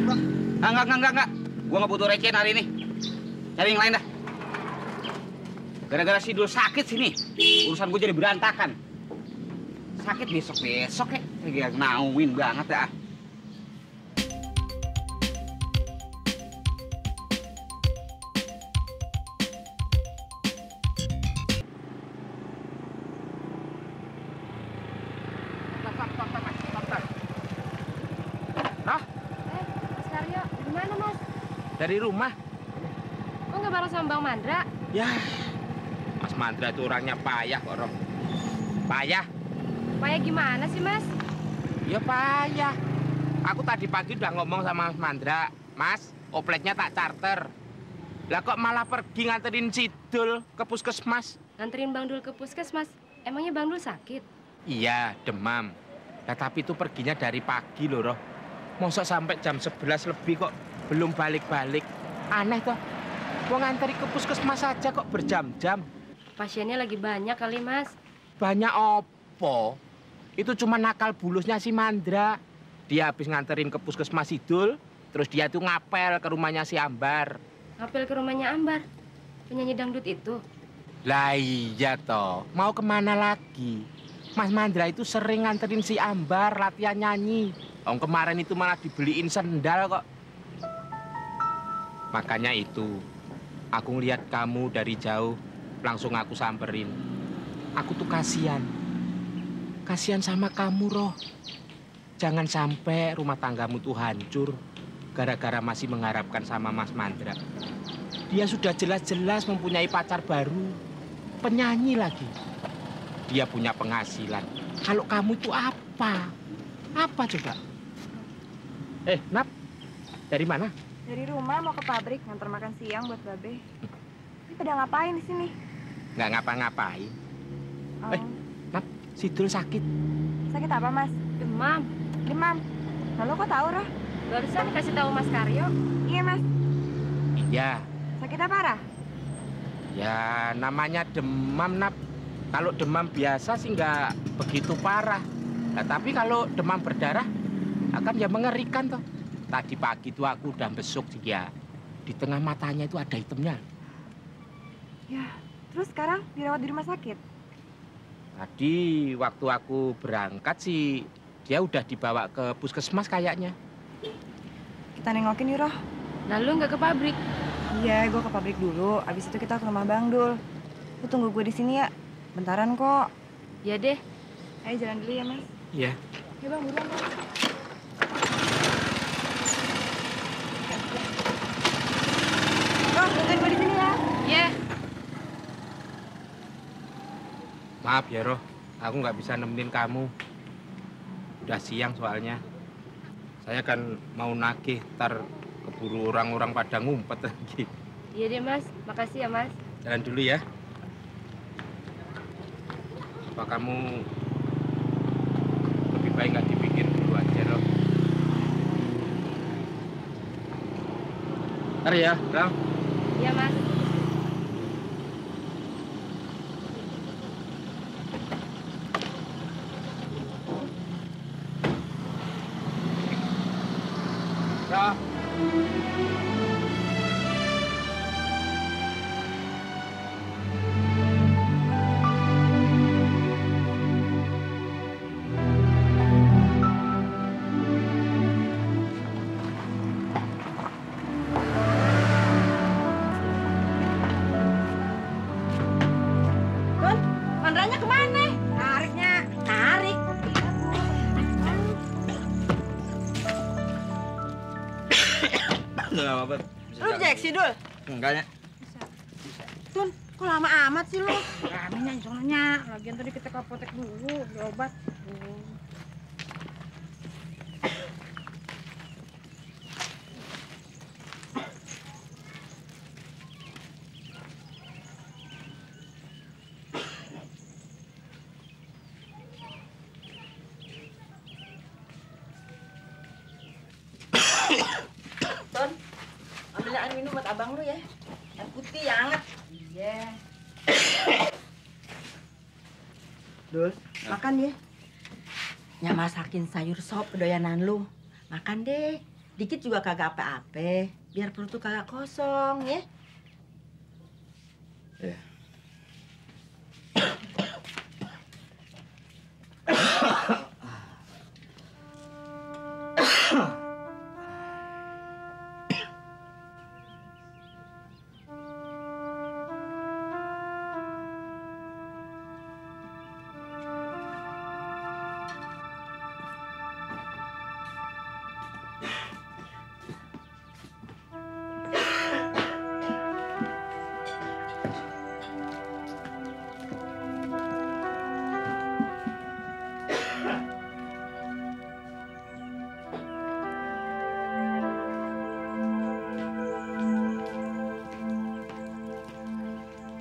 Bang. Enggak. Gua nggak butuh recehan hari ini. Cari yang lain dah. Gara-gara si Dul sakit sini, urusan gue jadi berantakan. Sakit besok ya. Lagi nauin banget ya. Mas Karyo, gimana Mas? Dari rumah. Kok nggak bareng sama Bang Mandra? Ya, Mas Mandra itu orangnya payah kok, Rom. Payah? Payah gimana sih Mas? Ya payah. Aku tadi pagi udah ngomong sama Mas Mandra, Mas, opletnya tak charter. Lah kok malah pergi nganterin Sidul ke puskesmas? Nganterin Bang Dul ke puskesmas? Emangnya Bang Dul sakit? Iya, demam. Nah, tapi itu perginya dari pagi loh, Roh. Masa sampai jam 11 lebih kok belum balik-balik. Aneh toh. Mau nganteri ke puskesmas saja kok berjam-jam. Pasiennya lagi banyak kali Mas. Banyak opo? Itu cuma nakal bulusnya si Mandra. Dia habis nganterin ke puskesmas Sidul, terus dia tuh ngapel ke rumahnya si Ambar. Ngapel ke rumahnya Ambar? Penyanyi dangdut itu? Lah iya toh, mau kemana lagi? Mas Mandra itu sering nganterin si Ambar latihan nyanyi. Om kemarin itu malah dibeliin sendal kok. Makanya itu, aku ngeliat kamu dari jauh, langsung aku samperin. Aku tuh kasihan. Kasihan sama kamu, Roh. Jangan sampai rumah tanggamu tuh hancur gara-gara masih mengharapkan sama Mas Mandra. Dia sudah jelas-jelas mempunyai pacar baru, penyanyi lagi. Dia punya penghasilan. Kalau kamu itu apa? Apa coba? Nap, dari mana? Dari rumah mau ke pabrik ngantar makan siang buat Babe. Ini pada ngapain di sini? Nggak ngapa-ngapain. Oh. Nap, Sidul sakit. Sakit apa, Mas? Demam. Demam. Lalu kok tahu, Roh? Barusan kasih tahu Mas Karyo. Iya, Mas. Iya. Sakitnya parah? Ya, namanya demam, Nap. Kalau demam biasa sih nggak begitu parah. Nah, tapi kalau demam berdarah, akan ya mengerikan toh. Tadi pagi tuh aku udah besuk dia. Di tengah matanya itu ada hitamnya. Ya, terus sekarang dirawat di rumah sakit? Tadi waktu aku berangkat sih, dia udah dibawa ke puskesmas kayaknya. Kita nengokin yuk, Roh. Lalu nggak ke pabrik? Iya, gue ke pabrik dulu. Abis itu kita ke rumah Bang Dul. Lu tunggu gue di sini ya. Bentaran kok. Ya deh. Ayo jalan dulu ya, Mas. Iya. Ya, Bang, buruan, Bang. Roh, tungguin gue di sini ya. Iya. Maaf ya, Roh. Aku nggak bisa nemenin kamu. Udah siang soalnya. Saya kan mau nagih, ntar keburu orang-orang pada ngumpet lagi. Iya deh Mas. Makasih ya Mas. Jalan dulu ya. Apa kamu lebih baik nggak dipikir dulu aja, Roh? Ntar ya, Ram. Iya Mas. Ram. Don, Mandranya kemana? Nariknya. Narik. Nggak apa-apa. Lu Jack sih, Dul? Enggaknya. Tun, kok lama amat sih lu? Ramenya soalnya. Lagian tadi kita ke apotek dulu, beli obat. Ton, ambil air minum buat abang lu ya. Air putih yang hangat. Iya. Dul, makan ya. Nya masakin sayur sop kedoyanan lu. Makan deh. Dikit juga kagak apa-apa. Biar perut tuh kagak kosong ya. Ya.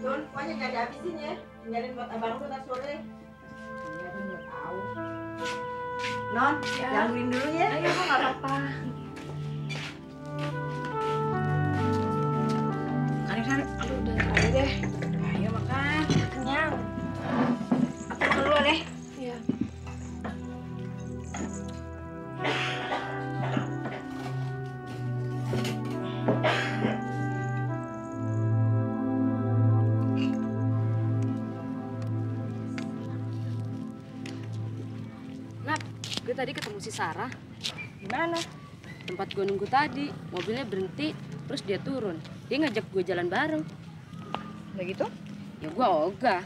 Tun, kuahnya jangan dihabisin ya. Tinggalin buat abang lu ntar sore. Iya, kan nggak tahu. Non, Ya. gangguin dulu ya. Ayo, kok nggak apa-apa. Makan sana. Aduh, udah tadi deh. Ayo makan. Kenyang. Aku makan dulu deh. Iya. Nap, gue tadi ketemu si Sarah. Gimana? Tempat gue nunggu tadi, mobilnya berhenti, terus dia turun. Dia ngajak gue jalan bareng. Udah gitu? Ya gue ogah.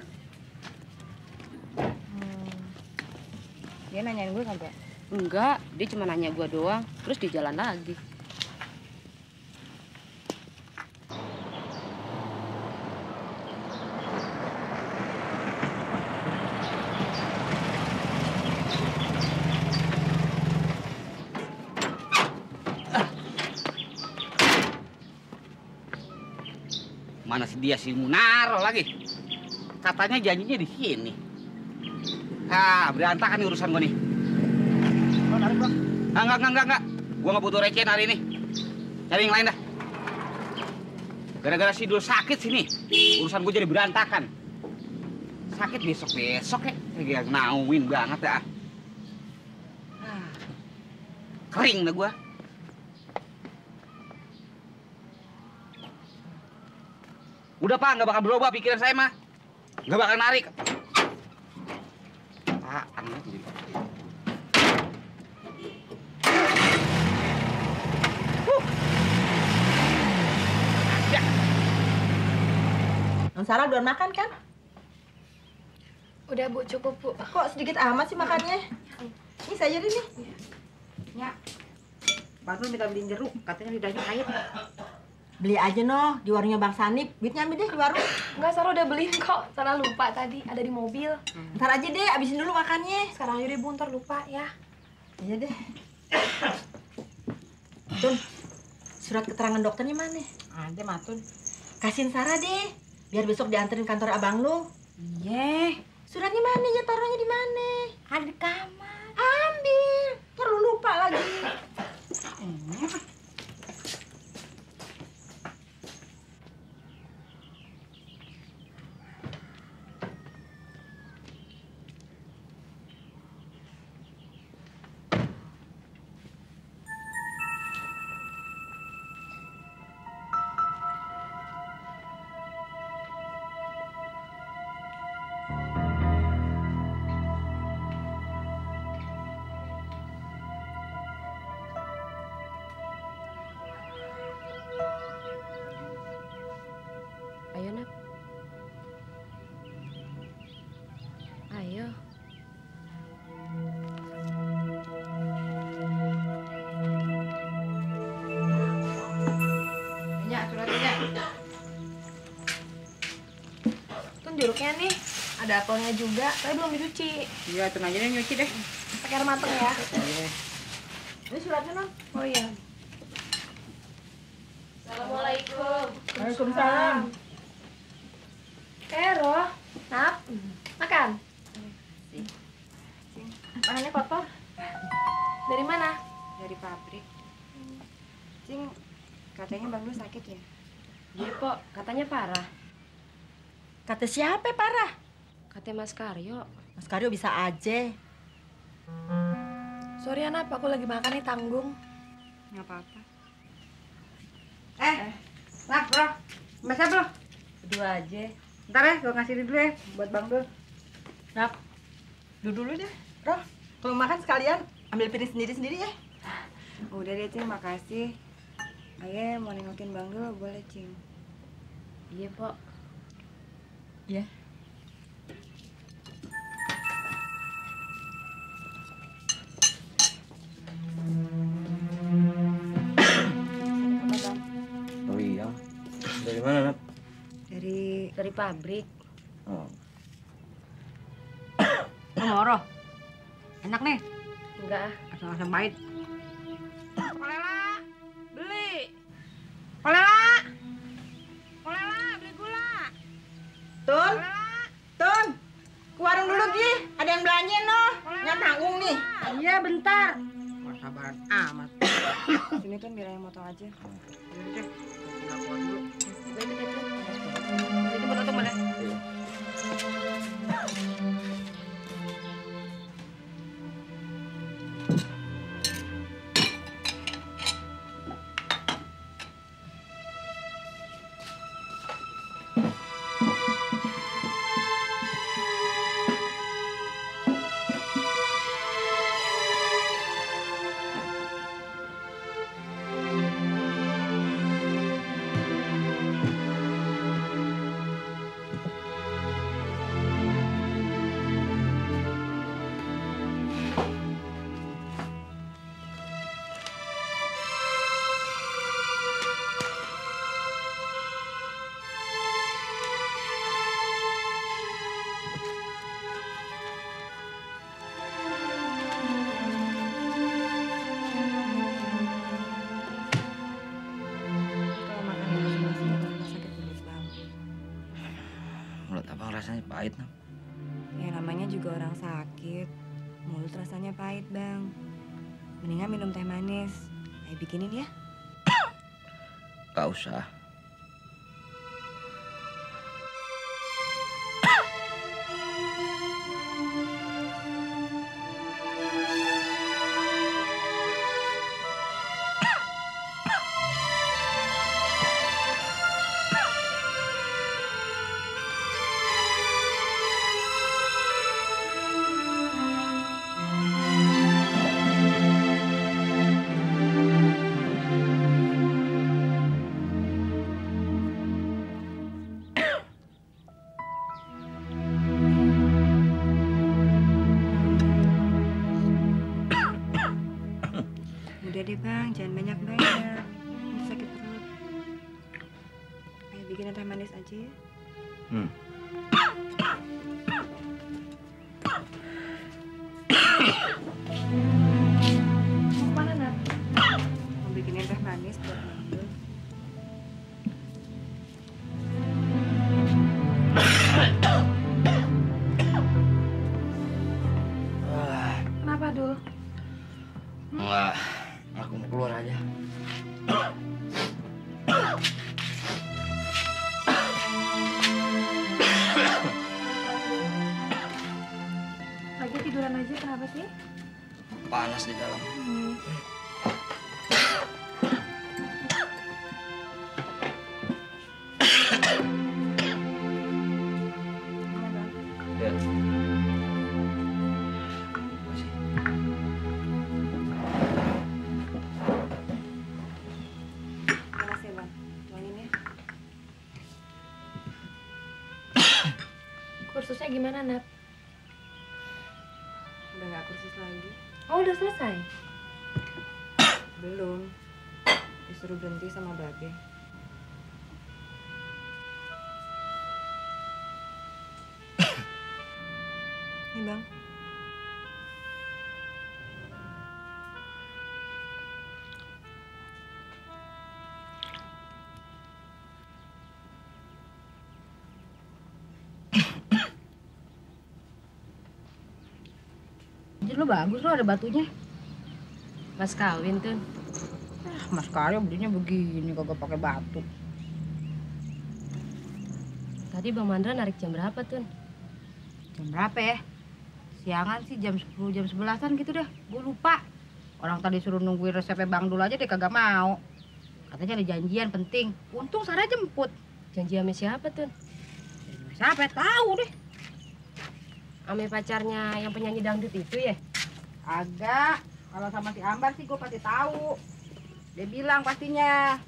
Dia nanyain gue kagak? Enggak, dia cuma nanya gue doang, terus dia jalan lagi. Mana si dia si Munaro lagi? Katanya janjinya di sini. Ah, berantakan nih urusan gua nih. Enggak. Gua nggak butuh recehan hari ini. Cari yang lain dah. Gara-gara si Dul sakit sini, urusan gua jadi berantakan. Sakit besok ya. Kayak nauin banget dah. Ah, kering dah gua. Udah Pak, nggak bakal berubah pikiran saya mah. Nggak bakal narik. Apaan lagi? Ya. Non Sarah udah makan kan? Udah Bu, cukup Bu. Kok sedikit amat sih makannya? Ini saya nih. Ya. Bang Nur minta beliin jeruk, katanya lidahnya pahit. Beli aja noh di warungnya Bang Sanip. Duitnya ambil deh di warung. Enggak, Sarah udah beliin kok. Sarah lupa tadi, ada di mobil. Ntar aja deh, abisin dulu makannya. Sekarang aja deh, Bu, ntar lupa ya. Iya deh. Tun, surat keterangan dokternya mana? Ada, Matun. Kasihin Sarah deh, biar besok dianterin kantor abang lu. Iya. Suratnya mana ya, taruhnya di mana? Ada di kamar. Ambil, ntar lu lupa lagi. Ayo, Nap. Ayo. Ya, suratnya. Tun, jeruknya nih. Ada apelnya juga, tapi belum dicuci. Iya, Tun aja deh nyuci deh. Pakai air mateng ya. Iya. Ini suratnya, Non. Oh iya. Assalamualaikum. Waalaikumsalam. Roh. Nap. Makan. Tangannya kotor. Dari mana? Dari pabrik. Cing, katanya Bang Lu sakit ya? Iya, Pok. Katanya parah. Kata siapa parah? Katanya Mas Karyo. Mas Karyo bisa aja. Sorry ya, Nap. Aku lagi makan nih, tanggung. Nggak apa-apa. Nah, bro. Masa bro? Berdua aja. Ntar ya, gue ngasih dulu ya buat Bang Dul. Nah, dulu deh. Roh, kalau makan sekalian ambil piring sendiri-sendiri ya. Udah deh, Cing, makasih. Ayah mau nengokin Bang Dul, boleh, Cing. Iya, Pok. Iya. Oh iya. Dari mana, Nat? Dari pabrik. Oh. Moro. Enak nih. Enggak ah. Asam-asam pahit. Polela, beli. Polela. Polela, beli gula. Tun. Tun. Ke warung dulu, Gi. Ada yang belanja, noh. Nggak tanggung nih. Iya, bentar. Wah, sabaran amat. Sini Tun, biar ayah motong aja. Ini deh. Laporan dulu. Gue ikut itu. Itu buat teman ya. Kalau makan yang masing-masing bakal sakit perut, Bang. Mulut abang rasanya pahit, Nam. Ya namanya juga orang sakit. Mulut rasanya pahit, Bang. Mendingan minum teh manis. Ayah bikinin ya. Gak usah. Udah deh, Bang, jangan banyak-banyak. Nanti sakit perut. Ayah bikinin teh manis aja ya. Hmm. Mau kemana, Nat? Mau bikinin teh manis buat Bang Dul. Kenapa, Dul? Enggak. Aku mau keluar aja. Lagi tiduran aja, kenapa sih? Panas di dalam. Ya. Makasih, Bang. Tuangin ya. Kursusnya gimana, Nat? Udah nggak kursus lagi. Oh, udah selesai. Belum. Disuruh berhenti sama Babe. Nih, Bang. Anjir lu bagus lu ada batunya. Mas kawin, Tun. Mas Karyo belinya begini kagak pakai batu. Tadi Bang Mandra narik jam berapa, Tun? Jam berapa ya? Siangan sih jam 10 jam 11-an gitu dah. Gue lupa. Orang tadi suruh nungguin resepnya Bang Dul aja dia kagak mau. Katanya ada janjian penting. Untung Sarah jemput. Janji sama siapa, Tun? Siapa tahu deh. Sama pacarnya yang penyanyi dangdut itu ya? Agak. Kalau sama si Ambar sih gue pasti tahu. Dia bilang pastinya.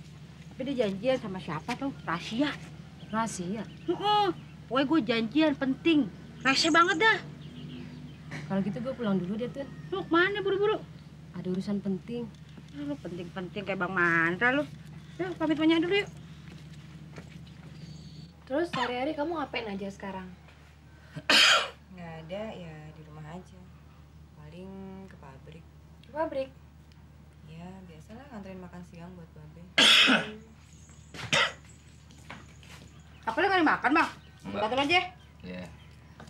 Tapi dia janjian sama siapa tuh? Rahasia. Rahasia. Pokoknya gue janjian penting. Rahasia banget dah. Kalau gitu gue pulang dulu deh, Tun. Lu kemana buru-buru? Ada urusan penting. Lu penting-penting kayak Bang Mandra lu. Ya pamit banyak dulu yuk. Terus sehari-hari kamu ngapain aja sekarang? Nggak ada, ya di rumah aja. Paling ke pabrik. Ke pabrik? Ya, biasalah nganterin makan siang buat babe. Apa lu nggak dimakan, Bang? Datang aja. Iya.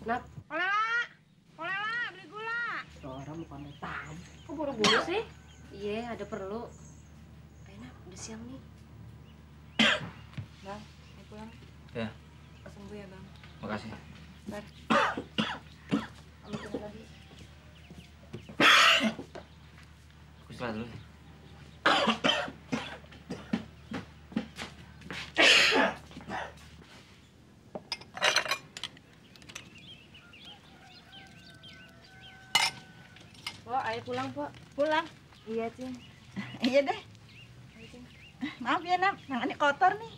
Kenapa? Kolela, beli gula. Orang bukan tahu. Kok buru-buru sih? Iya, ada perlu. Enak, udah siang nih. Bang, ayo pulang. Ya, Pesen gue ya, Bang. makasih. Bentar. Pamit dulu lagi. Aku istirahat dulu. Pok, ayo pulang, Pok. Pulang. Iya, Cing. Iya deh. Maaf ya, Nak. Tangannya kotor nih.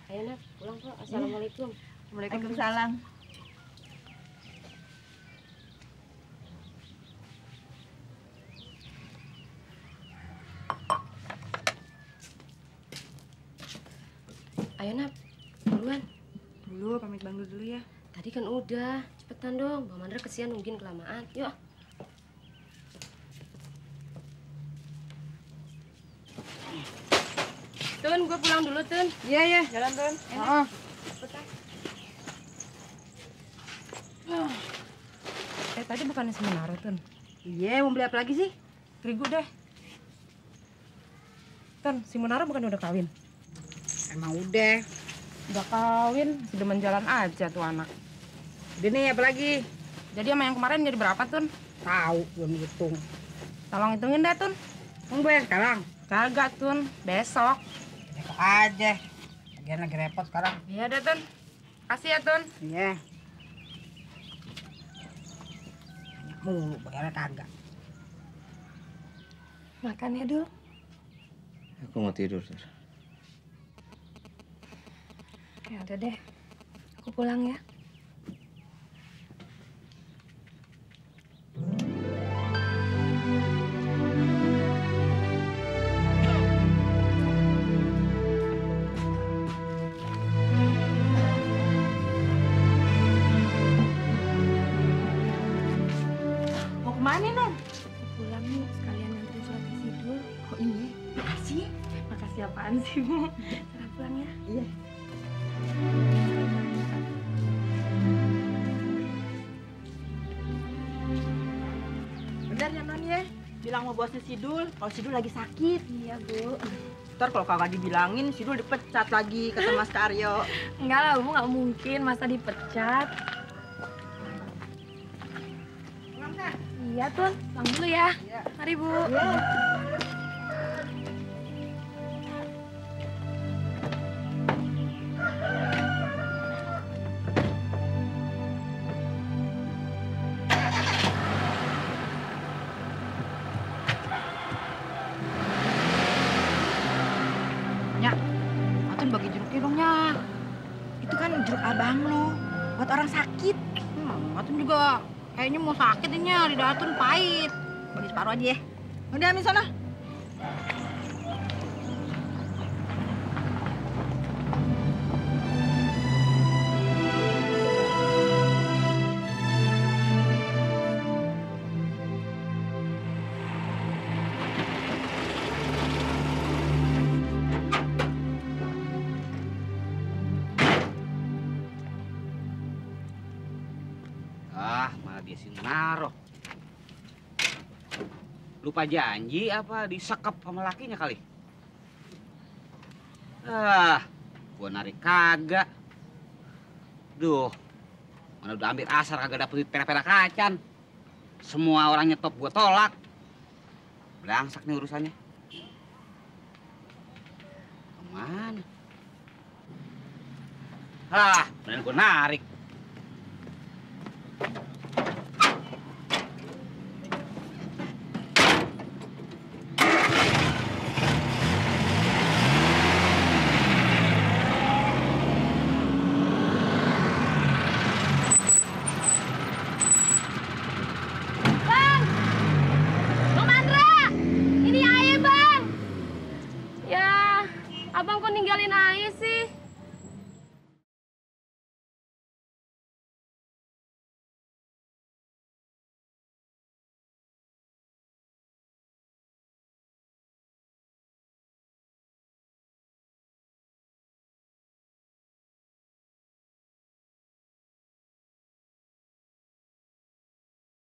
Ayo, Nak. Pulang, Pok. Assalamualaikum. Waalaikumsalam. Ayo, Nak. Duluan. Dulu, pamit Bang Dul dulu ya. Tadi kan udah. Cepetan dong. Bang Mandra kesian nungguin kelamaan. Yuk. Tun, gue pulang dulu, Tun. Iya, iya. Jalan, Tun. Oh. Tadi bukannya semenara, Tun? Iya, mau beli apa lagi sih? Terigu deh. Tun, si Munara bukan udah kawin? Emang udah. Udah kawin, si demen jalan aja tuh anak. Udah nih, apa lagi? Jadi sama yang kemarin jadi berapa, Tun? Tahu, belum hitung. Tolong hitungin deh, Tun. Mau bayar sekarang? Kagak, Tun. Besok. Besok aja. Lagian lagi repot sekarang. Iya deh, Tun. Kasih ya, Tun. Iya. Mulu, bayarnya kagak. Makan ya, Dul. Aku mau tidur, Tur. Ya udah deh. Aku pulang ya. Mau kemana, Non? Pulang nih, sekalian nganterin surat isi Dul. Oh iya, makasih. Makasih apaan sih, Bu? Sarah pulang ya. Iya. Bener ya, Non ya? Bilang mau bosnya Sidul, kalau Sidul lagi sakit. Iya, Bu. Ntar kalau kagak dibilangin, Sidul dipecat lagi, kata Mas Karyo. Enggak lah, Bu. Nggak mungkin. Masa dipecat. Iya, Tun. Pulang dulu ya. Iya. Mari, Bu. Atun bagi jeruknya dong, Nyak. Itu kan jeruk abang lo, buat orang sakit. Atun juga kayaknya mau sakit ini, lidah Atun pahit. Bagi separuh aja ya. Udah, ambil sana. Malah dia sih naruh. Lupa janji apa disekep sama lakinya kali? Gua narik kagak. Duh, mana udah ambil asar kagak dapet duit pera-pera kacan. Semua orang nyetop gua tolak. Belangsak nih urusannya. Kemana? Ah, beneran gue narik.